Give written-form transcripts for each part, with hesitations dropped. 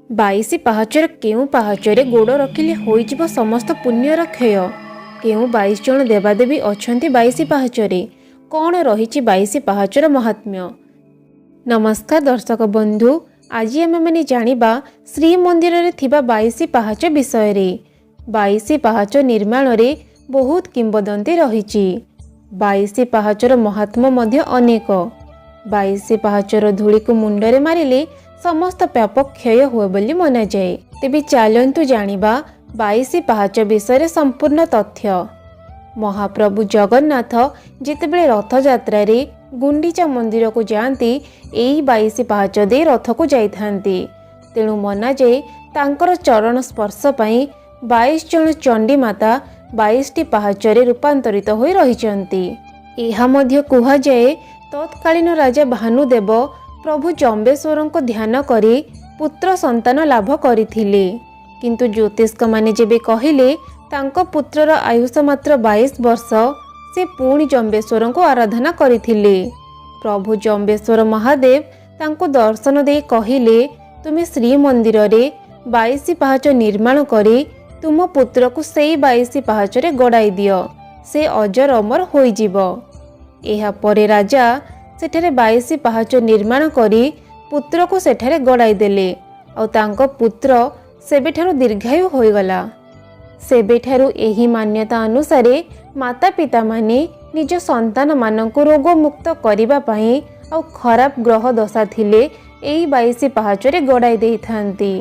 22 ପାହାଚର କେଉଁ ପାହାଚରେ ଗୋଡ଼ ରଖିଲେ ହୋଇଯିବ ସମସ୍ତ ପୁଣ୍ୟର କ୍ଷୟ? କେଉଁ 22 ଜଣ ଦେବାଦେବୀ ଅଛନ୍ତି 22 ପାହାଚରେ? କ'ଣ ରହିଛି 22 ପାହାଚର ମହାତ୍ମ୍ୟ? ନମସ୍କାର ଦର୍ଶକ ବନ୍ଧୁ, ଆଜି ଆମେମାନେ ଜାଣିବା ଶ୍ରୀମନ୍ଦିରରେ ଥିବା 22 ପାହାଚ ବିଷୟରେ। 22 ପାହାଚ ନିର୍ମାଣରେ ବହୁତ କିମ୍ବଦନ୍ତୀ ରହିଛି। 22 ପାହାଚର ମହାତ୍ମ୍ୟ ମଧ୍ୟ ଅନେକ। 22 ପାହାଚର ଧୂଳିକୁ ମୁଣ୍ଡରେ ମାରିଲେ ସମସ୍ତ ପାପ କ୍ଷୟ ହୁଏ ବୋଲି ମନାଯାଏ। ତେବେ ଚାଲନ୍ତୁ ଜାଣିବା 22 ପାହାଚ ବିଷୟରେ ସମ୍ପୂର୍ଣ୍ଣ ତଥ୍ୟ। ମହାପ୍ରଭୁ ଜଗନ୍ନାଥ ଯେତେବେଳେ ରଥଯାତ୍ରାରେ ଗୁଣ୍ଡିଚା ମନ୍ଦିରକୁ ଯାଆନ୍ତି, ଏହି 22 ପାହାଚ ଦେଇ ରଥକୁ ଯାଇଥାନ୍ତି। ତେଣୁ ମନାଯାଏ, ତାଙ୍କର ଚରଣ ସ୍ପର୍ଶ ପାଇଁ 22 ଜଣ ଚଣ୍ଡୀ ମାତା 22ଟି ପାହାଚରେ ରୂପାନ୍ତରିତ ହୋଇ ରହିଛନ୍ତି। ଏହା ମଧ୍ୟ କୁହାଯାଏ, ତତ୍କାଳୀନ ରାଜା ଭାନୁଦେବ ପ୍ରଭୁ ଜମ୍ବେଶ୍ୱରଙ୍କୁ ଧ୍ୟାନ କରି ପୁତ୍ର ସନ୍ତାନ ଲାଭ କରିଥିଲେ। କିନ୍ତୁ ଜ୍ୟୋତିଷମାନେ ଯେବେ କହିଲେ ତାଙ୍କ ପୁତ୍ରର ଆୟୁଷ ମାତ୍ର 22 ବର୍ଷ, ସେ ପୁଣି ଜମ୍ବେଶ୍ୱରଙ୍କୁ ଆରାଧନା କରିଥିଲେ। ପ୍ରଭୁ ଜମ୍ବେଶ୍ୱର ମହାଦେବ ତାଙ୍କୁ ଦର୍ଶନ ଦେଇ କହିଲେ, ତୁମେ ଶ୍ରୀମନ୍ଦିରରେ 22 ପାହାଚ ନିର୍ମାଣ କରି ତୁମ ପୁତ୍ରକୁ ସେଇ 22 ପାହାଚରେ ଗଡ଼ାଇ ଦିଅ, ସେ ଅଜର ଅମର ହୋଇଯିବ। ଏହାପରେ ରାଜା ସେଠାରେ 22 ପାହାଚ ନିର୍ମାଣ କରି ପୁତ୍ରକୁ ସେଠାରେ ଗଡ଼ାଇ ଦେଲେ ଆଉ ତାଙ୍କ ପୁତ୍ର ସେବେଠାରୁ ଦୀର୍ଘାୟୁ ହୋଇଗଲା। ସେବେଠାରୁ ଏହି ମାନ୍ୟତା ଅନୁସାରେ ମାତା ପିତାମାନେ ନିଜ ସନ୍ତାନମାନଙ୍କୁ ରୋଗମୁକ୍ତ କରିବା ପାଇଁ ଆଉ ଖରାପ ଗ୍ରହ ଦଶା ଥିଲେ ଏହି 22 ପାହାଚରେ ଗଡ଼ାଇ ଦେଇଥାନ୍ତି।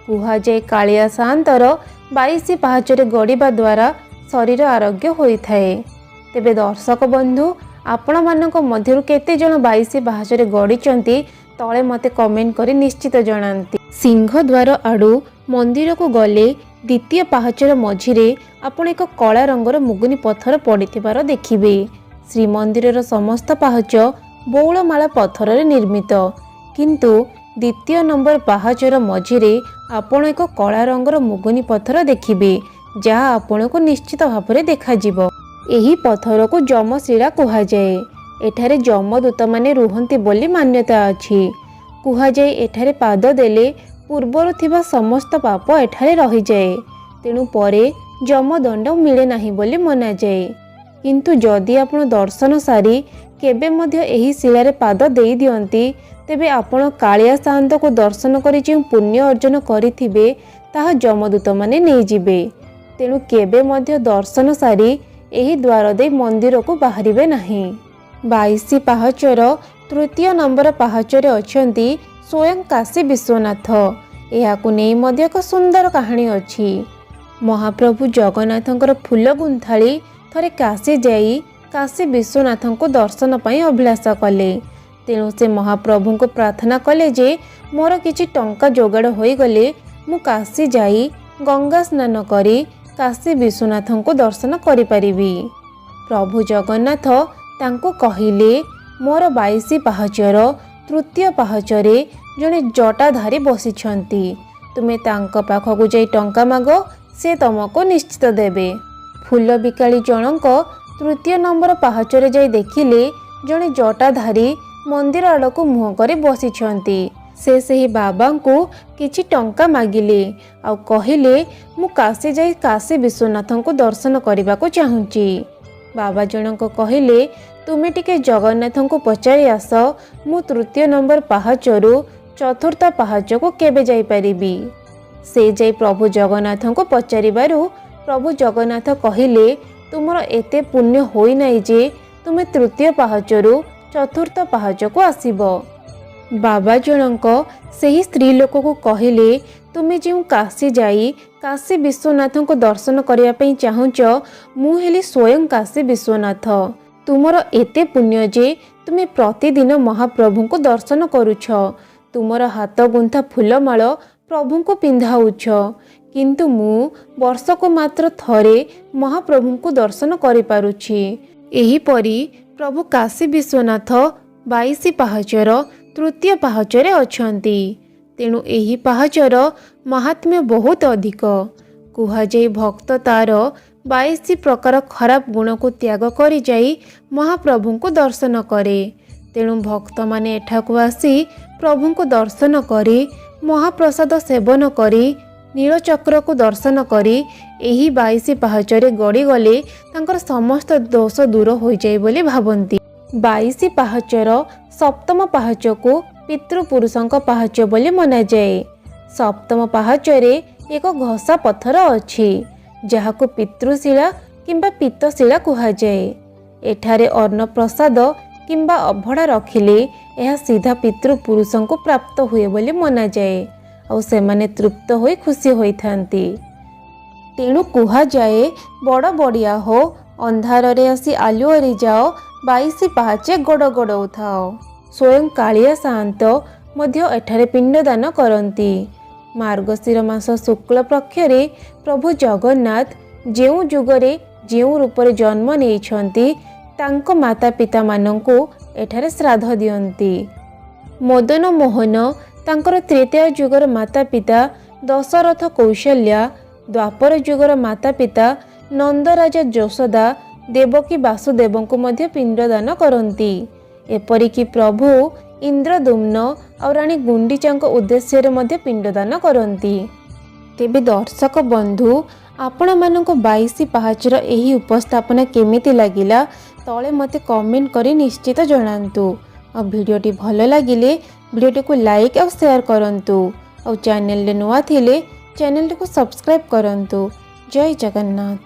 କୁହାଯାଏ, କାଳିଆ ସାଆନ୍ତର 22 ପାହାଚରେ ଗଡ଼ିବା ଦ୍ୱାରା ଶରୀର ଆରୋଗ୍ୟ ହୋଇଥାଏ। ତେବେ ଦର୍ଶକ ବନ୍ଧୁ, ଆପଣମାନଙ୍କ ମଧ୍ୟରୁ କେତେ ଜଣ 22 ପାହାଚରେ ଗଡ଼ିଛନ୍ତି, ତଳେ ମୋତେ କମେଣ୍ଟ କରି ନିଶ୍ଚିତ ଜଣାନ୍ତି। ସିଂହଦ୍ୱାର ଆଡ଼ୁ ମନ୍ଦିରକୁ ଗଲେ ଦ୍ୱିତୀୟ ପାହାଚର ମଝିରେ ଆପଣ ଏକ କଳା ରଙ୍ଗର ମୁଗୁନି ପଥର ପଡ଼ିଥିବାର ଦେଖିବେ। ଶ୍ରୀମନ୍ଦିରର ସମସ୍ତ ପାହାଚ ବଉଳମାଳ ପଥରରେ ନିର୍ମିତ, କିନ୍ତୁ ଦ୍ୱିତୀୟ ନମ୍ବର ପାହାଚର ମଝିରେ ଆପଣ ଏକ କଳା ରଙ୍ଗର ମୁଗୁନି ପଥର ଦେଖିବେ, ଯାହା ଆପଣଙ୍କୁ ନିଶ୍ଚିତ ଭାବରେ ଦେଖାଯିବ। ଏହି ପଥରକୁ ଯମଶିଳା କୁହାଯାଏ। ଏଠାରେ ଯମଦୂତମାନେ ରୁହନ୍ତି ବୋଲି ମାନ୍ୟତା ଅଛି। କୁହାଯାଏ, ଏଠାରେ ପାଦ ଦେଲେ ପୂର୍ବରୁ ଥିବା ସମସ୍ତ ପାପ ଏଠାରେ ରହିଯାଏ, ତେଣୁ ପରେ ଯମଦଣ୍ଡ ମିଳେ ନାହିଁ ବୋଲି ମନାଯାଏ। କିନ୍ତୁ ଯଦି ଆପଣ ଦର୍ଶନ ସାରି କେବେ ମଧ୍ୟ ଏହି ଶିଳାରେ ପାଦ ଦେଇଦିଅନ୍ତି, ତେବେ ଆପଣ କାଳିଆ ସାଆନ୍ତକୁ ଦର୍ଶନ କରି ଯେଉଁ ପୁଣ୍ୟ ଅର୍ଜନ କରିଥିବେ, ତାହା ଯମଦୂତମାନେ ନେଇଯିବେ। ତେଣୁ କେବେ ମଧ୍ୟ ଦର୍ଶନ ସାରି ଏହି ଦ୍ୱାର ଦେଇ ମନ୍ଦିରକୁ ବାହାରିବେ ନାହିଁ। 22 ପାହାଚର ତୃତୀୟ ନମ୍ବର ପାହାଚରେ ଅଛନ୍ତି ସ୍ୱୟଂ କାଶୀ ବିଶ୍ୱନାଥ। ଏହାକୁ ନେଇ ମଧ୍ୟ ଏକ ସୁନ୍ଦର କାହାଣୀ ଅଛି। ମହାପ୍ରଭୁ ଜଗନ୍ନାଥଙ୍କର ଫୁଲ ଗୁନ୍ଥାଳି ଥରେ କାଶୀ ଯାଇ କାଶୀ ବିଶ୍ୱନାଥଙ୍କୁ ଦର୍ଶନ ପାଇଁ ଅଭିଳାଷ କଲେ। ତେଣୁ ସେ ମହାପ୍ରଭୁଙ୍କୁ ପ୍ରାର୍ଥନା କଲେ ଯେ ମୋର କିଛି ଟଙ୍କା ଯୋଗାଡ଼ ହୋଇଗଲେ ମୁଁ କାଶୀ ଯାଇ ଗଙ୍ଗା ସ୍ନାନ କରି କାଶୀ ବିଶ୍ୱନାଥଙ୍କୁ ଦର୍ଶନ କରିପାରିବି। ପ୍ରଭୁ ଜଗନ୍ନାଥ ତାଙ୍କୁ କହିଲେ, ମୋର 22 ପାହାଚର ତୃତୀୟ ପାହାଚରେ ଜଣେ ଜଟାଧାରୀ ବସିଛନ୍ତି। ତୁମେ ତାଙ୍କ ପାଖକୁ ଯାଇ ଟଙ୍କା ମାଗ, ସେ ତମକୁ ନିଶ୍ଚିତ ଦେବେ। ଫୁଲ ବିକାଳି ଜଣଙ୍କ ତୃତୀୟ ନମ୍ବର ପାହାଚରେ ଯାଇ ଦେଖିଲେ, ଜଣେ ଜଟାଧାରୀ ମନ୍ଦିର ଆଡ଼କୁ ମୁହଁ କରି ବସିଛନ୍ତି। ସେ ସେହି ବାବାଙ୍କୁ କିଛି ଟଙ୍କା ମାଗିଲେ ଆଉ କହିଲେ, ମୁଁ କାଶୀ ଯାଇ କାଶୀ ବିଶ୍ୱନାଥଙ୍କୁ ଦର୍ଶନ କରିବାକୁ ଚାହୁଁଛି। ବାବା ଜଣଙ୍କ କହିଲେ, ତୁମେ ଟିକେ ଜଗନ୍ନାଥଙ୍କୁ ପଚାରି ଆସ, ମୁଁ ତୃତୀୟ ନମ୍ବର ପାହାଚରୁ ଚତୁର୍ଥ ପାହାଚକୁ କେବେ ଯାଇପାରିବି? ସେ ଯାଇ ପ୍ରଭୁ ଜଗନ୍ନାଥଙ୍କୁ ପଚାରିବାରୁ ପ୍ରଭୁ ଜଗନ୍ନାଥ କହିଲେ, ତୁମର ଏତେ ପୁଣ୍ୟ ହୋଇନାହିଁ ଯେ ତୁମେ ତୃତୀୟ ପାହାଚରୁ ଚତୁର୍ଥ ପାହାଚକୁ ଆସିବ। ବାବା ଜଣଙ୍କ ସେହି ସ୍ତ୍ରୀ ଲୋକକୁ କହିଲେ, ତୁମେ ଯେଉଁ କାଶୀ ଯାଇ କାଶୀ ବିଶ୍ୱନାଥଙ୍କୁ ଦର୍ଶନ କରିବା ପାଇଁ ଚାହୁଁଛ, ମୁଁ ହେଲି ସ୍ୱୟଂ କାଶୀ ବିଶ୍ୱନାଥ। ତୁମର ଏତେ ପୁଣ୍ୟ ଯେ ତୁମେ ପ୍ରତିଦିନ ମହାପ୍ରଭୁଙ୍କୁ ଦର୍ଶନ କରୁଛ, ତୁମର ହାତ ଗୁନ୍ଥା ଫୁଲମାଳ ପ୍ରଭୁଙ୍କୁ ପିନ୍ଧାଉଛ। କିନ୍ତୁ ମୁଁ ବର୍ଷକୁ ମାତ୍ର ଥରେ ମହାପ୍ରଭୁଙ୍କୁ ଦର୍ଶନ କରିପାରୁଛି। ଏହିପରି ପ୍ରଭୁ କାଶୀ ବିଶ୍ୱନାଥ 22 ପାହାଚର ତୃତୀୟ ପାହାଚରେ ଅଛନ୍ତି। ତେଣୁ ଏହି ପାହାଚର ମହାତ୍ମ୍ୟ ବହୁତ ଅଧିକ। କୁହାଯାଏ, ଭକ୍ତ ତାର 22 ପ୍ରକାର ଖରାପ ଗୁଣକୁ ତ୍ୟାଗ କରି ଯାଇ ମହାପ୍ରଭୁଙ୍କୁ ଦର୍ଶନ କରେ। ତେଣୁ ଭକ୍ତମାନେ ଏଠାକୁ ଆସି ପ୍ରଭୁଙ୍କୁ ଦର୍ଶନ କରି ମହାପ୍ରସାଦ ସେବନ କରି ନୀଳଚକ୍ରକୁ ଦର୍ଶନ କରି ଏହି 22 ପାହାଚରେ ଗଡ଼ିଗଲେ ତାଙ୍କର ସମସ୍ତ ଦୋଷ ଦୂର ହୋଇଯାଏ ବୋଲି ଭାବନ୍ତି। 22 ପାହାଚର ସପ୍ତମ ପାହାଚକୁ ପିତୃପୁରୁଷଙ୍କ ପାହାଚ ବୋଲି ମନାଯାଏ। ସପ୍ତମ ପାହାଚରେ ଏକ ଘସା ପଥର ଅଛି, ଯାହାକୁ ପିତୃଶିଳା କିମ୍ବା ପିତ୍ତଶିଳା କୁହାଯାଏ। ଏଠାରେ ଅନ୍ନପ୍ରସାଦ କିମ୍ବା ଅଭଡ଼ା ରଖିଲେ ଏହା ସିଧା ପିତୃପୁରୁଷଙ୍କୁ ପ୍ରାପ୍ତ ହୁଏ ବୋଲି ମନାଯାଏ, ଆଉ ସେମାନେ ତୃପ୍ତ ହୋଇ ଖୁସି ହୋଇଥାନ୍ତି। ତେଣୁ କୁହାଯାଏ, ବଡ଼ ବଡ଼ିଆ ହୋ, ଅନ୍ଧାରରେ ଆସି ଆଲୁଅରେ ଯାଅ, 22 ପାହାଚେ ଗୋଡ଼ ଗଡ଼ଉଥାଅ। ସ୍ୱୟଂ କାଳିଆ ସାଆନ୍ତ ମଧ୍ୟ ଏଠାରେ ପିଣ୍ଡଦାନ କରନ୍ତି। ମାର୍ଗଶିର ମାସ ଶୁକ୍ଳ ପକ୍ଷରେ ପ୍ରଭୁ ଜଗନ୍ନାଥ ଯେଉଁ ଯୁଗରେ ଯେଉଁ ରୂପରେ ଜନ୍ମ ନେଇଛନ୍ତି, ତାଙ୍କ ମାତା ପିତାମାନଙ୍କୁ ଏଠାରେ ଶ୍ରାଦ୍ଧ ଦିଅନ୍ତି। ମଦନ ମୋହନ ତାଙ୍କର ତ୍ରେତୟା ଯୁଗର ମାତା ପିତା ଦଶରଥ କୌଶଲ୍ୟା, ଦ୍ୱାପର ଯୁଗର ମାତା ପିତା ନନ୍ଦରାଜା ଯଶୋଦା, ଦେବକୀ ବାସୁଦେବଙ୍କୁ ମଧ୍ୟ ପିଣ୍ଡଦାନ କରନ୍ତି। ଏପରିକି ପ୍ରଭୁ ଇନ୍ଦ୍ରଦ୍ୟୁମ୍ନ ଆଉ ରାଣୀ ଗୁଣ୍ଡିଚାଙ୍କ ଉଦ୍ଦେଶ୍ୟରେ ମଧ୍ୟ ପିଣ୍ଡଦାନ କରନ୍ତି। ତେବେ ଦର୍ଶକ ବନ୍ଧୁ, ଆପଣମାନଙ୍କୁ 22 ପାହାଚର ଏହି ଉପସ୍ଥାପନା କେମିତି ଲାଗିଲା, ତଳେ ମୋତେ କମେଣ୍ଟ କରି ନିଶ୍ଚିତ ଜଣାନ୍ତୁ। ଆଉ ଭିଡ଼ିଓଟି ଭଲ ଲାଗିଲେ ଭିଡ଼ିଓଟିକୁ ଲାଇକ୍ ଆଉ ସେୟାର କରନ୍ତୁ, ଆଉ ଚ୍ୟାନେଲରେ ନୂଆ ଥିଲେ ଚ୍ୟାନେଲଟିକୁ ସବସ୍କ୍ରାଇବ୍ କରନ୍ତୁ। ଜୟ ଜଗନ୍ନାଥ।